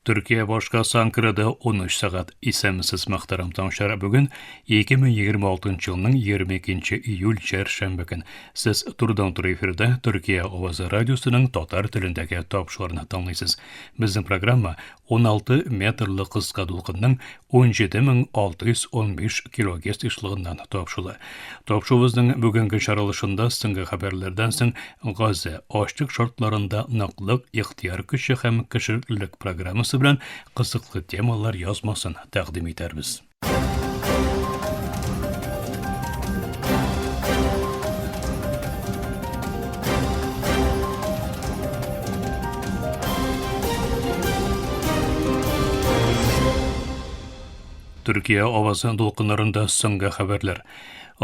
Төркия башкасы Анкарада 13 сәгать. Исәнмесез, мөхтәрәм тыңлаучылар. Бүген 2026 елның 22 июль чәршәмбе көн. Сез турыдан-туры эфирда Төркия авазы радиосының татар телендәге тапшыруларны тыңлыйсыз. Безнең программа 16 метрлы кыска дулкынның 17615 килогерц ешлыгыннан тапшырыла. Тапшыруыбызның бүгенге чыгарылышында соңгы хәбәрләрдән соң Газа ачлык шартларында ныклык, ихтыяр көче һәм кешелеклелек программасы белән кызыклы темалар язмасын тәкъдим итәрбез. Төркия авазы дулкыннарында соңгы хәбәрләр.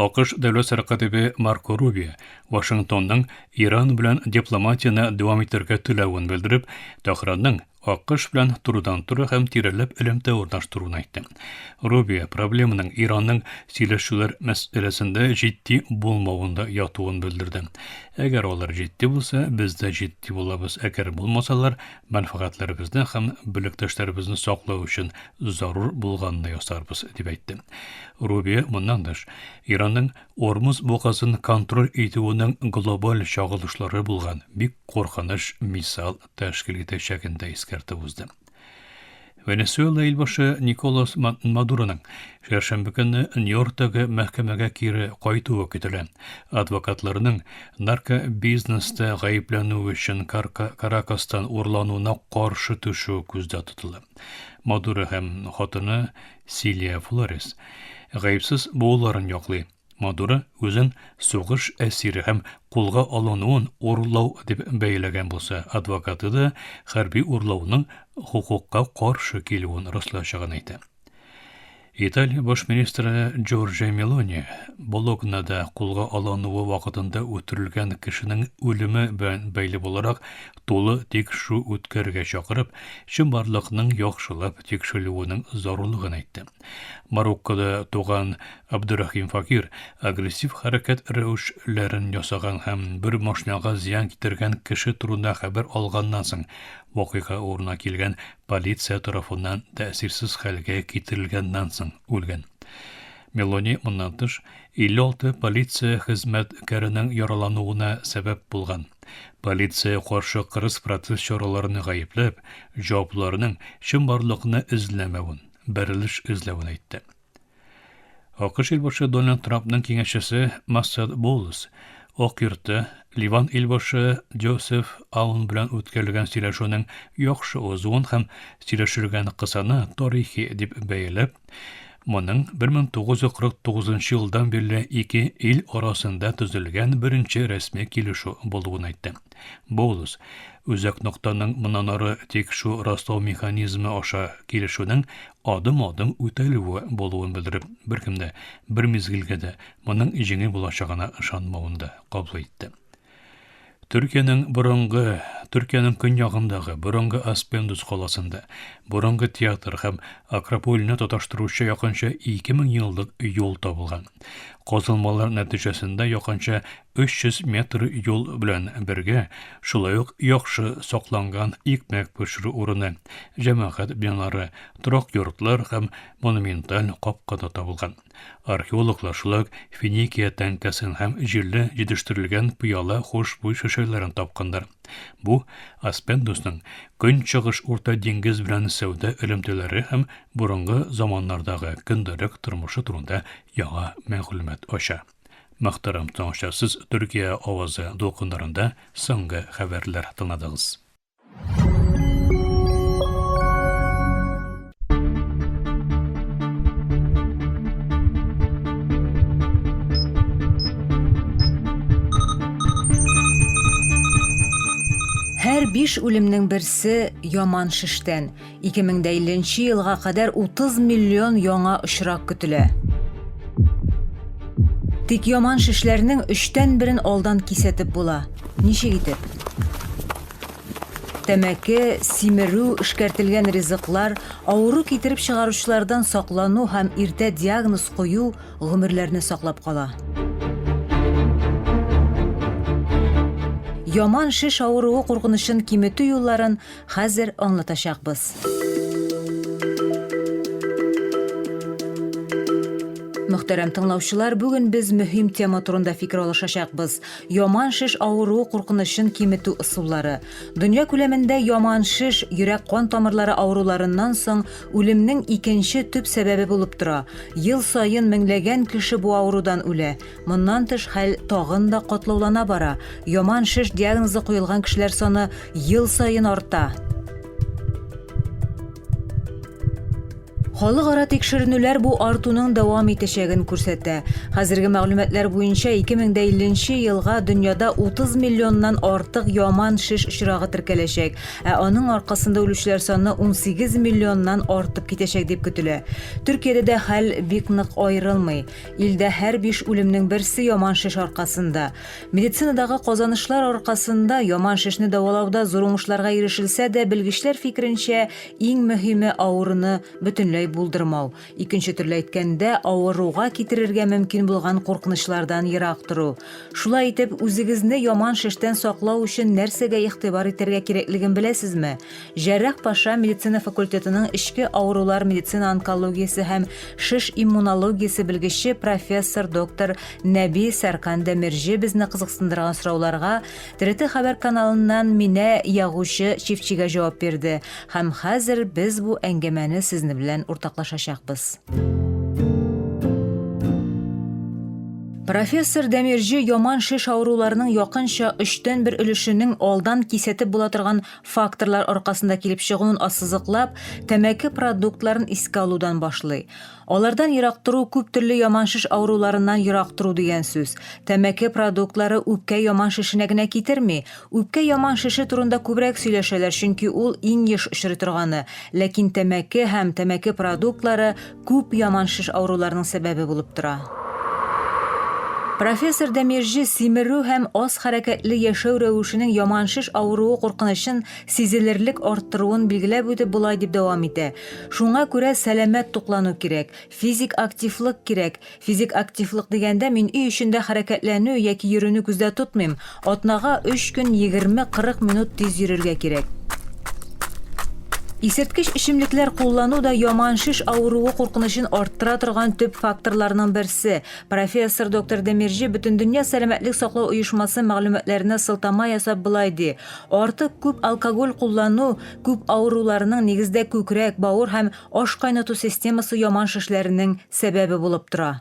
АКШ дәүләт сәркатибе Марко Рубио Вашингтонның Иран белән дипломатияне дәвам итәргә теләвен белдереп, Тәһранның АКШ белән турыдан-туры һәм тирәләп элемтә урнаштыруын әйтте. Рубио проблеманың Иранның сөйләшүләр мәсьәләсендә җитди булмавында ятуын белдерде. Әгәр алар җитди булса, без дә җитди булабыз, әгәр булмасалар, мәнфәгатьләребезне һәм бүлектәшләребезне саклау өчен зарур булганны ясарбыз, дип әйтте. Рубио моннан тыш, Иранның Ормуз бугазын контроль итүенең глобаль чагылышлары булган бик куркыныч мисал тәшкил итәчәген дә искәртеп узды. Венесуэла илбашы Николас Мадуроның чәршәмбе көнне Нью-Йорктагы мәхкәмәгә кире кайтуы көтелә. Адвокатларының наркобизнеста гаепләнү өчен Каракастан урлануына каршы төшү күздә тотыла. Мадуро һәм хатыны Силия Флорес гаепсез булуларын яклый. Мадуро үзен сугыш әсире һәм кулга алынуын урлау дип бәяләгән булса, адвокаты да хәрби урлауның хокукка каршы килүен раслаячагын әйтә. Италия баш министры Джорджия Мелони Бологнада кулга алынуы вакытында үтерелгән кешенең үлеме белән бәйле буларак тулы тикшерү үткәрергә чакырып, чынбарлыкның яхшылап тикшерелүенең зарурлыгын әйтте. Мароккода туган Абдурахим Факир агрессив хәрәкәт рәвешләрен ясаган һәм бер машинага зыян китергән кеше турында хәбәр алганнан соң, вакыйга урынына килгән полиция тарафыннан тәэсирсез хәлгә китерелгәннән соң үлгән. Мелони моннан тыш 56 полиция хезмәткәренең яралануына сәбәп булган. Полиция каршы кырыс процесс чараларын гаепләп, җаваплыларның чынбарлыкны эзләмәвен, бәрелеш эзләвен әйтте. АКШ илбашы Дональд Трампның киңәшчесе Массад Боулс Ак йортта Ливан илбашы Джозеф Аун белән үткәрелгән сөйләшүнең яхшы узуын һәм сөйләшелгән кысаны тарихи дип бәяләп, моның 1949 елдан бирле ике ил арасында төзелгән беренче рәсми килешү булуын әйтте. Боулс, үзәк ноктаның моннан ары тик шу раслау механизмы аша килешүнең адым-адым үтәлүе булуын белдереп, беркем дә бер мизгелгә дә моның җиңел булачагына ышанмавын да кабул итте. Төркиянең борынгы, Төркиянең көньягындагы борынгы Аспендус каласында борынгы театр һәм Акропольне тоташтыручы якынча 2000 еллык юл табылган. Казылмалар нәтиҗәсендә якынча 300 метр юл белән бергә, шулай ук яхшы сакланган икмәк пешерү урыны, җәмәгать биналары, торак йортлар һәм монументаль капка да табылган. Археологлар шулай ук Финикия тәңкәсен һәм җирле җитештерелгән пыяла хушбуй шешәләрен тапканнар. Бу Аспендусның Көнчыгыш Урта диңгез белән сәүдә элемтәләре һәм борынгы заманнардагы көндәлек тормышы турында яңа мәгълүмат ача. Мөхтәрәм тыңлаучылар, сез Төркия авазы дулкыннарында соңгы хәбәрләр тыңладыгыз. Һәр биш үлемнең берсе яман шештән. 2050 елга кадәр 30 миллион яңа очрак көтелә. Тик яман шешләрнең өчтән берен алдан кисәтеп була. Ничек итеп? Тәмәке, симерү, эшкәртелгән ризыклар, авыру китереп чыгаручылардан саклану һәм иртә диагноз кую гомерләрне саклап кала. Яман шеш авыруы куркынычын киметү юлларын хәзер аңлатачакбыз. Мөхтәрәм тыңлаучылар, бүген без мөһим тема турында фикер алышачакбыз. Яман шеш авыруы куркынычын киметү ысуллары. Дөнья күләмендә яман шеш йөрәк-кан тамырлары авыруларыннан соң үлемнең икенче төп сәбәбе булып тора. Ел саен меңләгән кеше бу авырудан үлә. Моннан тыш, хәл тагын да катлаулана бара. Яман шеш диагнозы куелган кешеләр саны ел саен арта. Халыкара тикшеренүләр бу артуның дәвам итәчәген күрсәтә. Хәзерге мәгълүматлар буенча 2050 елга дөньяда 30 миллионнан артык яман шеш очрагы теркәләчәк, ә аның аркасында үлүчеләр саны 18 миллионнан артып китәчәк дип көтелә. Төркиядә дә хәл бик нык аерылмый. Илдә һәр биш үлемнең берсе яман шеш аркасында. Медицинадагы казанышлар аркасында яман шешне дәвалауда зур уңышларга ирешелсә дә, белгечләр фикеренчә, иң мөһиме авыруны бөтенләй булдырмау. Икенче төрле әйткәндә, авыруга китерергә мөмкин булган куркынычлардан ерак тору. Шулай итеп, үзегезне яман шештән саклау өчен нәрсәгә игътибар итәргә кирәклеген беләсезме? Җәррахпаша медицина факультетының эчке авырулар медицина онкологиясе һәм шеш иммунологиясе белгече профессор доктор Нәби Сәркан Дәмирҗе безне кызыксындырган сорауларга ТРТ Хәбәр каналыннан Минә Ягучы Чифчигә җавап бирде. Һәм хәзер без бу әңгәмәне сезне белән уртаклашачакбыз. Профессор Дәмирҗе яман шеш авыруларының якынча өчтән бер өлешенең алдан кисәтеп була торган факторлар аркасында килеп чыгуын ассызыклап, тәмәке продуктларын искә алудан башлый. Алардан ерак тору күп төрле яман шеш авыруларыннан ерак тору дигән сүз. Тәмәке продуктлары үпкә яман шешенә генә китерми. Үпкә яман шеше турында күбрәк сөйләшәләр, чөнки ул иң еш очрый торганы. Ләкин тәмәке һәм тәмәке продуктлары күп яман шеш авыруларының сәбәбе булып тора. Профессор Дәмирҗе симерү һәм аз хәрәкәтле яшәү рәвешенең яман шеш авыруы куркынычын сизелерлек арттыруын билгеләп үтеп болай дип дәвам итә, Шуңа күрә сәламәт туклану кирәк, физик активлык кирәк. Физик активлык дигәндә мин өй эчендә хәрәкәтләнү яки йөрүне күздә тотмыйм. Атнага өч көн 20-40 минут тиз йөрергә кирәк. Исерткеч эчемлекләр куллану да яман шеш авыруы куркынычын арттыра торган төп факторларның берсе. Профессор доктор Демирҗи Бөтендөнья сәламәтлек саклау оешмасы мәгълүматларына сылтама ясап болай ди, Артык күп алкоголь куллану күп авыруларның, нигездә күкрәк, бавыр һәм аш кайнату системасы яман шешләренең сәбәбе булып тора.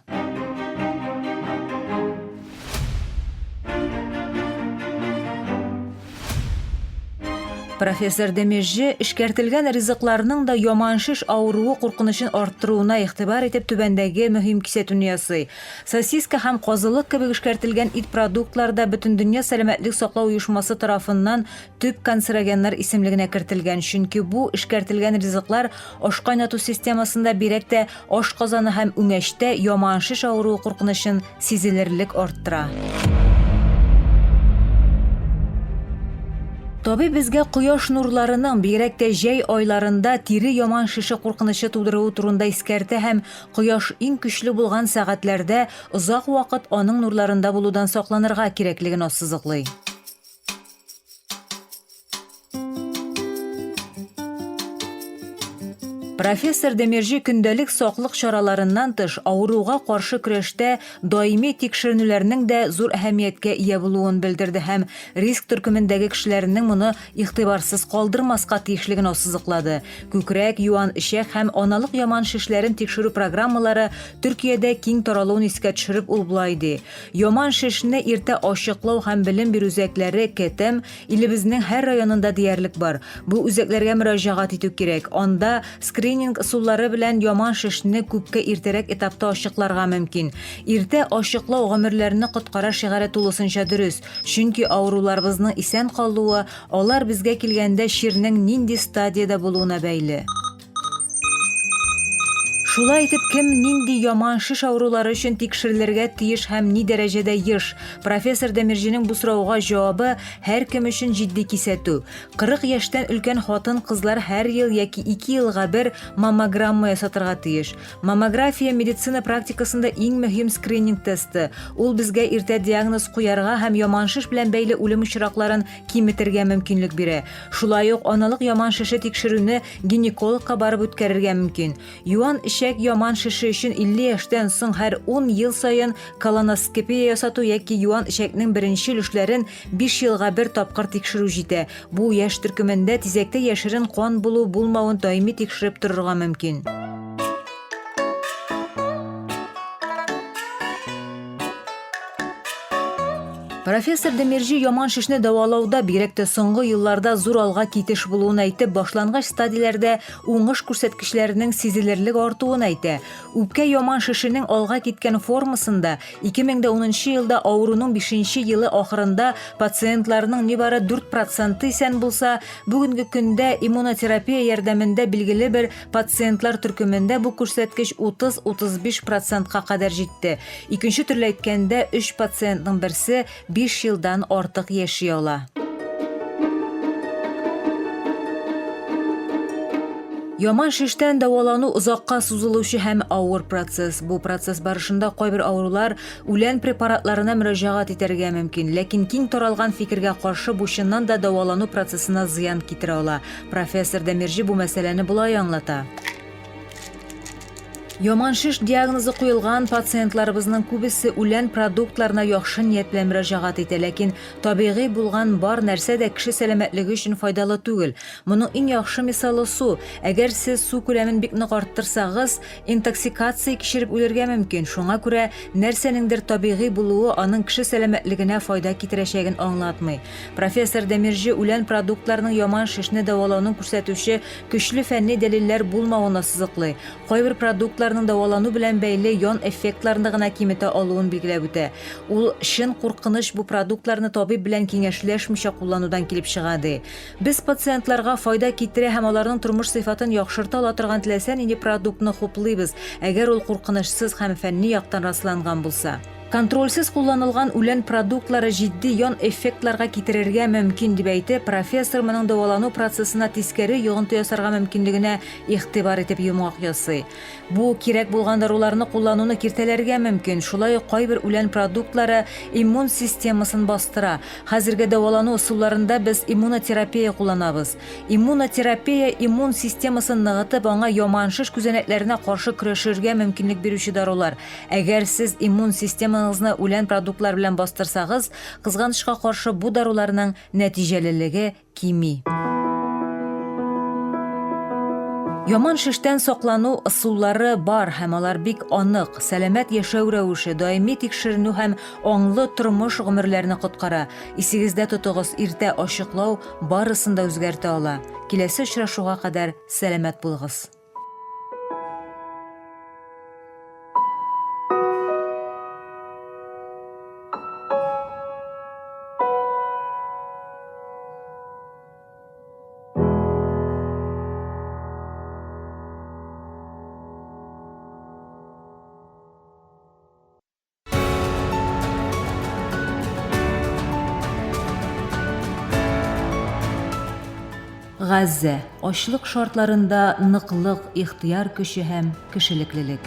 Профессор Демирҗи эшкәртелгән ризыкларның да яман шеш авыруы куркынычын арттыруына игътибар итеп түбәндәге мөһим кисәтүне ясый. Сосиска һәм казылык кебек эшкәртелгән ит продуктлары да Бөтендөнья сәламәтлек саклау оешмасы тарафыннан төп канцерогеннар исемлегенә кертелгән, чөнки бу эшкәртелгән ризыклар ашкайнату системасында, бигрәк тә ашказаны һәм үңәчтә яман шеш авыруы куркынычын сизелерлек арттыра. Табиб безгә кояш нурларының, бигрәк тә җәй айларында, тире яман шеше куркынычы тудыруы турында искәртә һәм кояш иң көчле булган сәгатьләрдә озак вакыт аның нурларында булудан сакланырга кирәклеген ассызыклый. Профессор Демирҗи көндәлек саклык чараларыннан тыш, авыруга каршы көрәштә даими тикшеренүләрнең дә зур әһәмияткә ия булуын белдерде һәм риск төркемендәге кешеләрнең моны игътибарсыз калдырмаска тиешлеген ассызыклады. Күкрәк, юан эчәк һәм аналык яман шешләрен тикшерү программалары Төркиядә киң таралуын искә төшереп, ул болай ди, Яман шешне иртә ачыклау һәм белем бирү үзәкләре, КТМ, Илебезнең һәр районында диярлек бар. Бу үзәкләргә мөрәҗәгать итү кирәк. Анда скрининг ысуллары белән яман шешне күпкә иртәрәк этапта ачыкларга мөмкин. Иртә ачыклау гомерләрне коткара шигаре тулысынча дөрес, чөнки авыруларыбызның исән калуы алар безгә килгәндә чирнең нинди стадиядә булуына бәйле. Шулай итеп, кем нинди яман шеш авырулары өчен тикшерелергә тиеш һәм ни дәрәҗәдә еш? Профессор Дәмирҗинең бу сорауга җавабы һәркем өчен җитди кисәтү. 40 яшьтән өлкән хатын-кызлар һәр ел яки ике елга бер маммограмма ясатырга тиеш. Маммография медицина практикасында иң мөһим скрининг тесты. Ул безгә иртә диагноз куярга һәм яман шеш белән бәйле үлем очракларын киметергә мөмкинлек бирә. Шулай ук аналык яман шеше тикшерүне гинекологка барып үткәрергә мөмкин. Юан эчәк. Эчәк яман шеше өчен 50 яшьтән соң һәр 10 ел саен колоноскопия ясату яки юан эчәкнең беренче өлешләрен 5 елга бер тапкыр тикшерү җитә. Бу яшь төркемендә тизәктә яшерен кан булу-булмавын даими тикшереп торырга мөмкин. Профессор Демирҗи яман шешне дәвалауда бигрәк тә соңгы елларда зур алга китеш булуын әйтеп, башлангыч стадияләрдә уңыш күрсәткечләренең сизелерлек артуын әйтә. Үпкә яман шешенең алга киткән формасында 2010 елда авыруның бишенче елы ахырында пациентларның нибары 4 проценты исән булса, бүгенге көндә иммунотерапия ярдәмендә билгеле бер Пациентлар төркемендә бу күрсәткеч 30-35 процентка кадәр җитте. Икенче төрле әйткәндә, өч пациентның берсе 5 елдан артык яши ала. Яман шештән дәвалану озакка сузылучы һәм авыр процесс. Бу процесс барышында кайбер авырулар үлән препаратларына мөрәҗәгать итәргә мөмкин. Ләкин киң таралган фикергә каршы бу чыннан да дәвалану процессына зыян китерә ала. Профессор Дәмирҗи бу мәсьәләне болай аңлата. Яман шеш диагнозы куелган пациентларыбызның күбесе үлән продуктларына яхшы ният белән мөрәҗәгать итә, ләкин табигый булган бар нәрсә дә кеше сәламәтлеге өчен файдалы түгел. Моның иң яхшы мисалы су. Әгәр сез су күләмен бик нык арттырсагыз, интоксикация кичереп үлергә мөмкин. Шуңа күрә нәрсәнеңдер табигый булуы аның кеше сәламәтлегенә файда китерәчәген аңлатмый. Профессор Дәмирҗи үлән продуктларының яман шешне дәвалауның күрсәтүче көчле фәнни дәлилләр булмавын ассызыклый. Кайбер продуктларның дәвалану белән бәйле ян эффектларны гына киметә алуын билгеләп үтә. Ул чын куркыныч бу продуктларны табиб белән киңәшләшмичә кулланудан килеп чыга, ди. Без пациентларга файда китерә һәм аларның тормыш сыйфатын яхшырта ала торган теләсә нинди продуктны хуплыйбыз, әгәр ул куркынычсыз һәм фәнни яктан расланган булса. Контрольсез кулланылган үлән продуктлары җитди ян эффектларга китерергә мөмкин, дип әйтеп, профессор моның дәвалану процессына тискәре йогынты ясарга мөмкинлегенә игътибар итеп йомгак ясый. Бу кирәк булган даруларны куллануны киртәләргә мөмкин, шулай ук кайбер үлән продуктлары иммун системасын бастыра. Хәзерге дәвалану ысулларында без иммунотерапия кулланабыз. Иммунотерапия иммун системасын ныгытып, аңа яман шеш күзәнәкләренә каршы көрәшергә мөмкинлек бирүче дарулар. Әгәр сез иммун системагызны үлән продуктлар белән бастырсагыз, кызганычка каршы, бу даруларның нәтиҗәлелеге кими. Яман шештән саклану ысуллары бар һәм алар бик анык. Сәламәт яшәү рәвеше, даими тикшеренү һәм аңлы тормыш гомерләрне коткара. Исегездә тотыгыз, иртә ачыклау барысын да үзгәртә ала. Киләсе очрашуга кадәр сәламәт булыгыз! Газзә, ачлык шартларында ныклык, ихтыяр көче һәм кешелеклелек.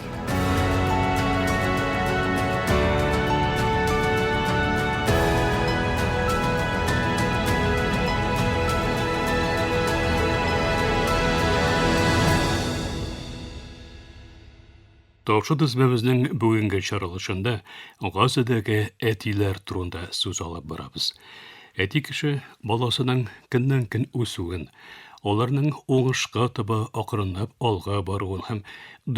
Тапшы төзмәбезнең бүгенге чаралышында Газадәге әтиләр турында сүз алып барабыз. Әти кеше баласының көннән-көн үсүен, аларның уңышка таба акрынлап алга баруын һәм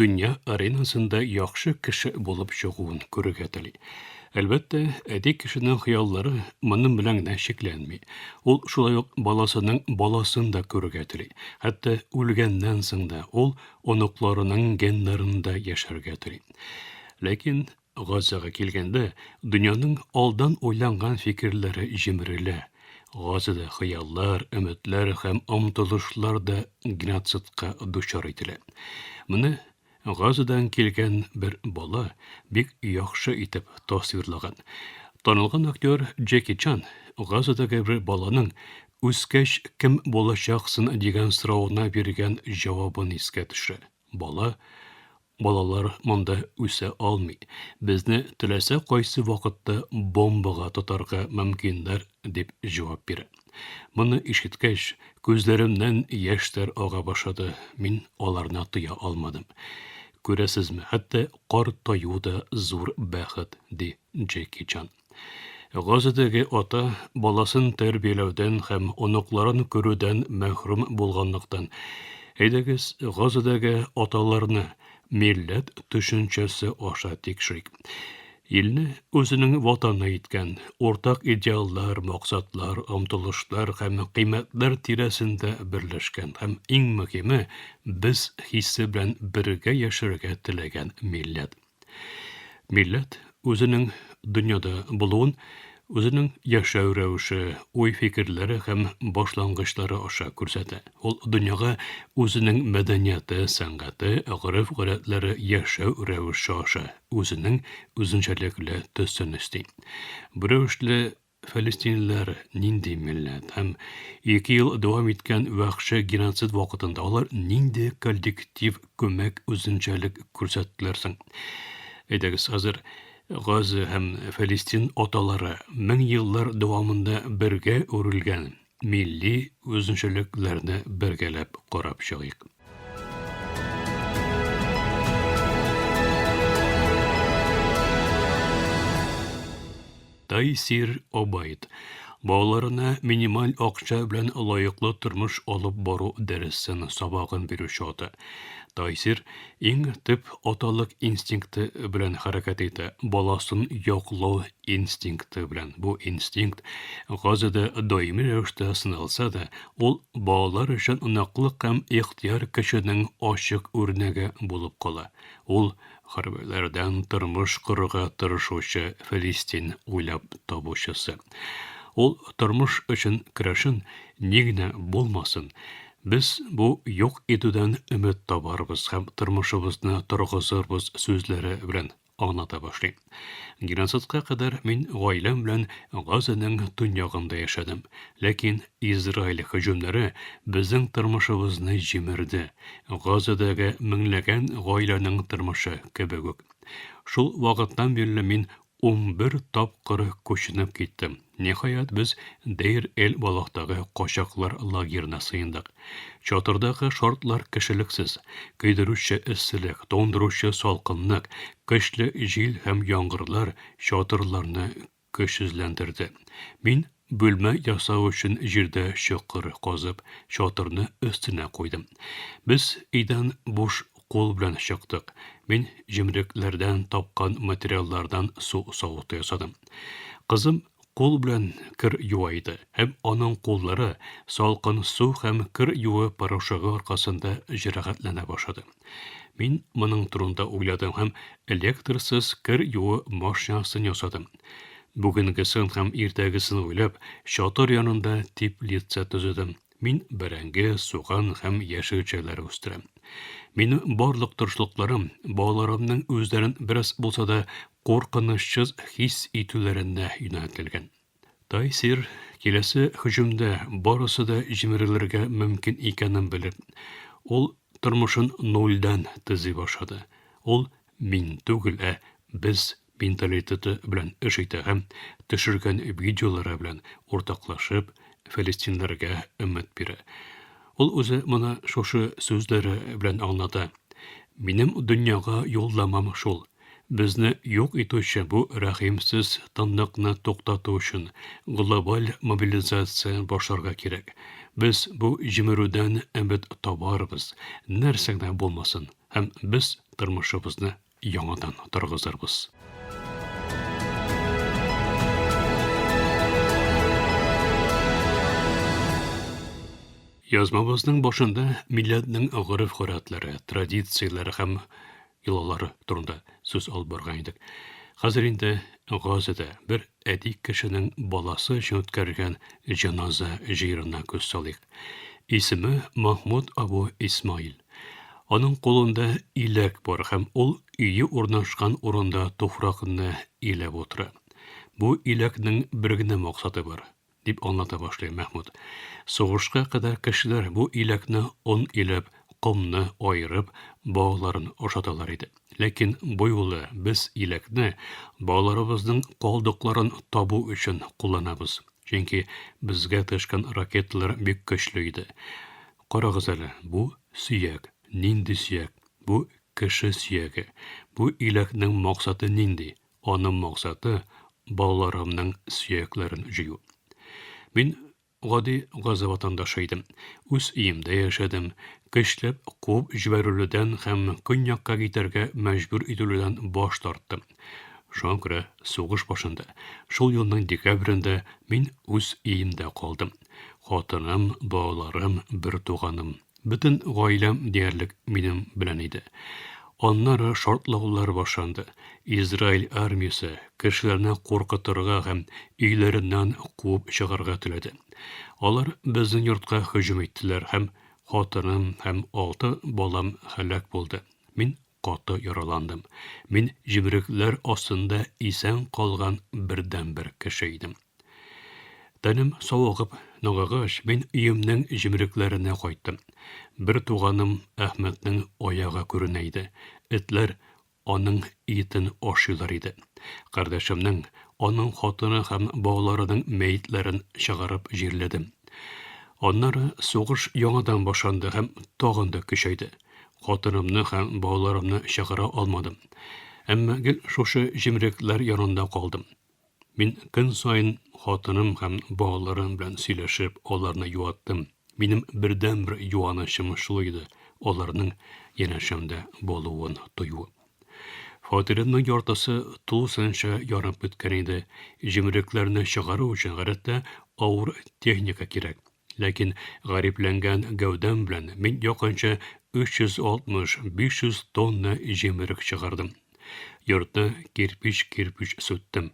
дөнья аренасында яхшы кеше булып чыгуын күрергә тели. Әлбәттә, әти кешенең хыяллары моның белән генә чикләнми. Ул шулай ук баласының баласын да күрергә тели. Хәтта үлгәннән соң да ул оныкларының геннарында яшәргә тели. Ләкин Газага килгәндә, дөньяның алдан уйланган фикерләре җимерелә. Газада хыяллар, өметләр һәм омтылышлар да геноцидка дучар ителә. Моны Газадан килгән бер бала бик яхшы итеп тасвирлаган. Танылган актер Джеки Чан Газадагы бер баланың Үскәч кем булачаксың дигән соравына биргән җавабын искә төшерә. Бала, Балалар монда үсә алмый. Безне теләсә кайсы вакытта бомбага тотарга мөмкиннәр, дип җавап бирә. Моны ишеткәч, күзләремнән яшьләр ага башлады, мин аларны тыя алмадым. Күрәсезме, хәтта картаю да зур бәхет, ди Джеки Чан. Газадагы ата баласын тәрбияләүдән һәм оныкларын күрүдән мәхрүм булганлыктан, әйдәгез, Газадагы аталарны милләт төшенчәсе аша тикшерик. Илне үзенең ватаны иткән, уртак идеаллар, максатлар, омтылышлар һәм кыйммәтләр тирәсендә берләшкән һәм иң мөһиме, без хисе белән бергә яшәргә теләгән милләт. Милләт үзенең дөньяда булуын үзенең яшәү рәвеше, уй-фикерләре һәм башлангычлары аша күрсәтә. Ул дөньяга үзенең мәдәнияте, сәнгате, гореф-гадәтләре, яшәү рәвеше аша үзенең үзенчәлекле төсен өсти. Бу рәвешле фәлестинлеләр нинди милләт һәм ике ел дәвам иткән вәхши геноцид вакытында алар нинди коллектив күмәк үзенчәлек күрсәттеләр соң? Әйдәгез, хәзер Газа һәм Фәлестин аталары мең еллар дәвамында бергә үрелгән милли үзенчәлекләрне бергәләп карап чыгыйк. Тайсир Обайд балаларына минималь акча белән лаеклы тормыш алып бару дәресен, сабагын бирүче ата. Тайсир иң төп аталык инстинкты белән хәрәкәт итә, баласын яклау инстинкты белән. Бу инстинкт Газада даими рәвештә сыналса да, ул балалар өчен ныклык һәм ихтыяр көченең ачык үрнәге булып кала. Ул хәрбиләрдән тормыш корырга тырышучы филистин уйлап табучысы. Ул тормыш өчен көрәшен ни генә булмасын, без бу юк итүдән өмет табарбыз һәм тормышыбызны торгызырбыз сүзләре белән аңлата башлый. Геноцидка кадәр мин гаиләм белән Газаның төньягында яшәдем. Ләкин Израиль һөҗүмнәре безнең тормышыбызны җимерде, Газадагы меңләгән гаиләнең тормышы кебек үк. Шул вакыттан бирле мин 11 тапкыр күченеп киттем. Ниһаять, без Дейр-эль-Балахтагы качаклар лагерена сыендык. Чатырдагы шартлар кешелексез, көйдерүче эсселек, туңдыручы салкынлык, көчле җил һәм яңгырлар чатырларны көчсезләндерде. Мин бүлмә ясау өчен җирдә чокыр казып, чатырны өстенә куйдым. Без өйдән буш кул белән чыктык. Мин җимерекләрдән тапкан материаллардан су савыты ясадым. Кызым кул белән кер юа иде һәм аның куллары салкын су һәм кер юуу порошогы аркасында җәрәхәтләнә башлады. Мин моның турында уйладым һәм электрсыз кер юуу машинасын ясадым. Бүгенгесен һәм иртәгесен уйлап, чатыр янында теплица төзедем. Мин бәрәңге, суган һәм яшелчәләр үстерәм. Минем барлык тырышлыкларым балаларымның үзләрен бераз булса да куркынычсыз хис итүләренә юнәлтелгән. Тайсир киләсе һөҗүмдә барысы да җимерелергә мөмкин икәнен белеп, ул тормышын нульдән төзи башлады. Ул мин түгел, ә без менталитеты белән эш итә һәм төшергән видеолары белән уртаклашып, фәлестиннәргә өмет бирә. Ул үзе моны шушы сүзләре белән аңлата, Минем дөньяга юлламам шул, безне юк итүче бу рәхимсез тынлыкны туктату өчен глобаль мобилизация башларга кирәк. Без бу җимерүдән өмет табарбыз, нәрсә генә булмасын, һәм без тормышыбызны яңадан торгызырбыз. Язмабызның башында милләтнең гореф-гадәтләре, традицияләре һәм йолалары турында сүз алып барган идек. Хәзер инде Газада бер әти кешенең баласы өчен үткәрелгән җеназа җыенына күз салыйк. Исеме Махмуд Абу Исмаил. Аның кулында иләк бар һәм ул өе урнашкан урында туфракны иләп утыра. Бу иләкнең бер генә максаты бар, дип аңлата башлый Мәхмүт. Сугышка кадәр кешеләр бу иләкне он иләп, комны аерып, балаларын ашаталар иде. Ләкин бу юлы без иләкне балаларыбызның калдыкларын табу өчен кулланабыз. Чөнки безгә төшкән ракеталар бик көчле иде. Карагыз әле, бу сөяк. Нинди сөяк? Бу кеше сөяге. Бу иләкнең максаты нинди? Аның максаты, балаларымның сөякләрен җыю. Мин гади Газа ватандашы идем. Үз өемдә яшәдем. Көчләп куып җибәрелүдән һәм көньякка китәргә мәҗбүр ителүдән баш тарттым. Шуңа күрә сугыш башында, шул елның декабрендә мин үз өемдә калдым. Хатыным, балаларым, бертуганым. Бөтен гаиләм диярлек минем белән иде. Аннары шартлаулар башланды. Израиль армиясе кешеләрне куркытырга һәм өйләреннән куып чыгарга теләде. Алар безнең йортка һөҗүм иттеләр һәм хатыным һәм алты балам һәлак булды. Мин каты яраландым. Мин җимерекләр астында исән калган бердәнбер кеше идем. Тәнем савыгып ныгыгач, мин өемнең җимерекләренә кайттым. Бер туганым Әхмәтнең аягы күренә иде. Этләр аның итен ашыйлар иде. Кардәшемнең, аның хатыны һәм балаларының мәетләрен чыгарып җирләдем. Аннары сугыш яңадан башланды һәм тагын да көчәйде. Хатынымны һәм балаларымны чыгара алмадым. Әмма гел шушы җимерекләр янында калдым. Мин көн саен хатыным һәм балаларым белән сөйләшеп, аларны юаттым. Минем бердәнбер юанычым шул иде, аларның янәшәмдә булуын тою. Фатирымның яртысы тулысынча янып беткән иде. Җимерекләрне чыгару өчен гадәттә авыр техника кирәк. Ләкин гарипләнгән гәүдәм белән мин якынча 360-500 тонна җимерек чыгардым. Йортны кирпич-кирпич сүттем.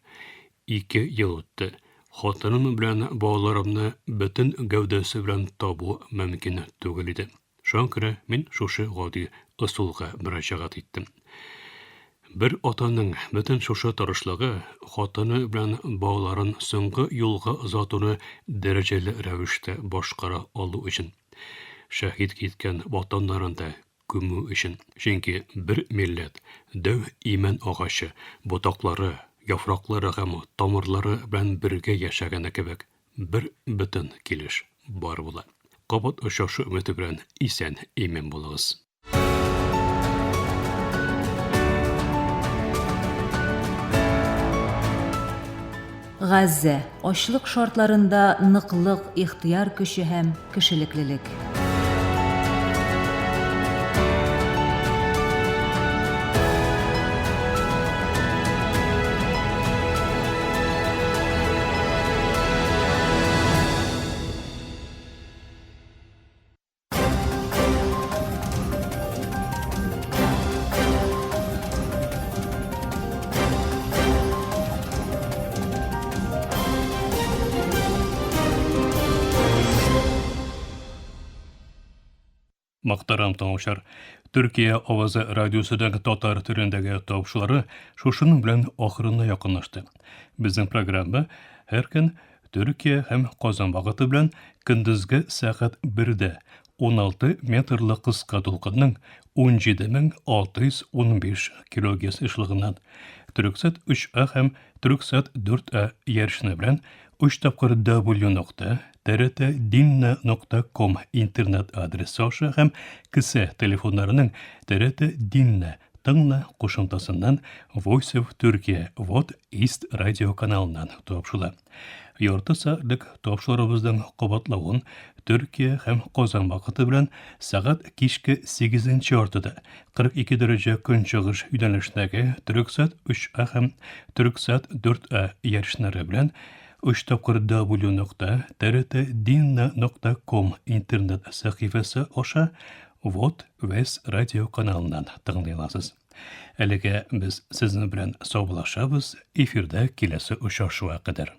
Ике ел үтте. Хатыным белән балаларымны бөтен гәүдәсе белән табу мөмкин түгел иде. Шуңа күрә мин шушы гади ысулга мөрәҗәгать иттем. Бер атаның бөтен шушы тырышлыгы хатыны белән балаларын соңгы юлга озатуны дәрәҗәле рәвештә башкара алу өчен. Шәһит киткән ватаннарын да күмү өчен. Чөнки бер милләт, дәү имән агачы, ботаклары, яфраклары һәм тамырлары белән бергә яшәгәне кебек, бер бөтен килеш бар була. Кабат очрашу өмете белән исән имин булыгыз. Газзә, ачлык шартларында ныклык, ихтыяр көче һәм кешелеклелек. Мөхтәрәм тыңлаучылар, Төркия авазы радиосының татар телендәге тапшырулары шушының белән ахырына якынлашты. Безнең программа һәр көн Төркия һәм Казан вакыты белән көндезге сәгать 1-дә 16 метрлы кыска дулкынның 17615 килогерц ешлыгыннан Төрксат 3А һәм Төрксат 4А ярышны белән 3 тапкыр W нокта TRT нокта ком интернет адресы аша һәм кесә телефоннарының TRT Dinle тыңла кушымтасыннан Voice of Turkey Вот East радио каналыннан тапшыла. Ярты сәгатьлек тапшырубызның кабатлавын Төркия һәм Казан вакыты белән сәгать кичке 8 яртыда 42 дәрәҗә көнчыгыш юнәлешендәге Төрексат 3А һәм Төрексат 4А ярышлары белән Өч тапкыр W нокта TRT Dinna нокта ком интернет сәхифәсе аша Вот Вес радио каналыннан тыңлый аласыз. Әлегә без сезнең белән саубуллашабыз, эфирда киләсе очрашуга кадәр.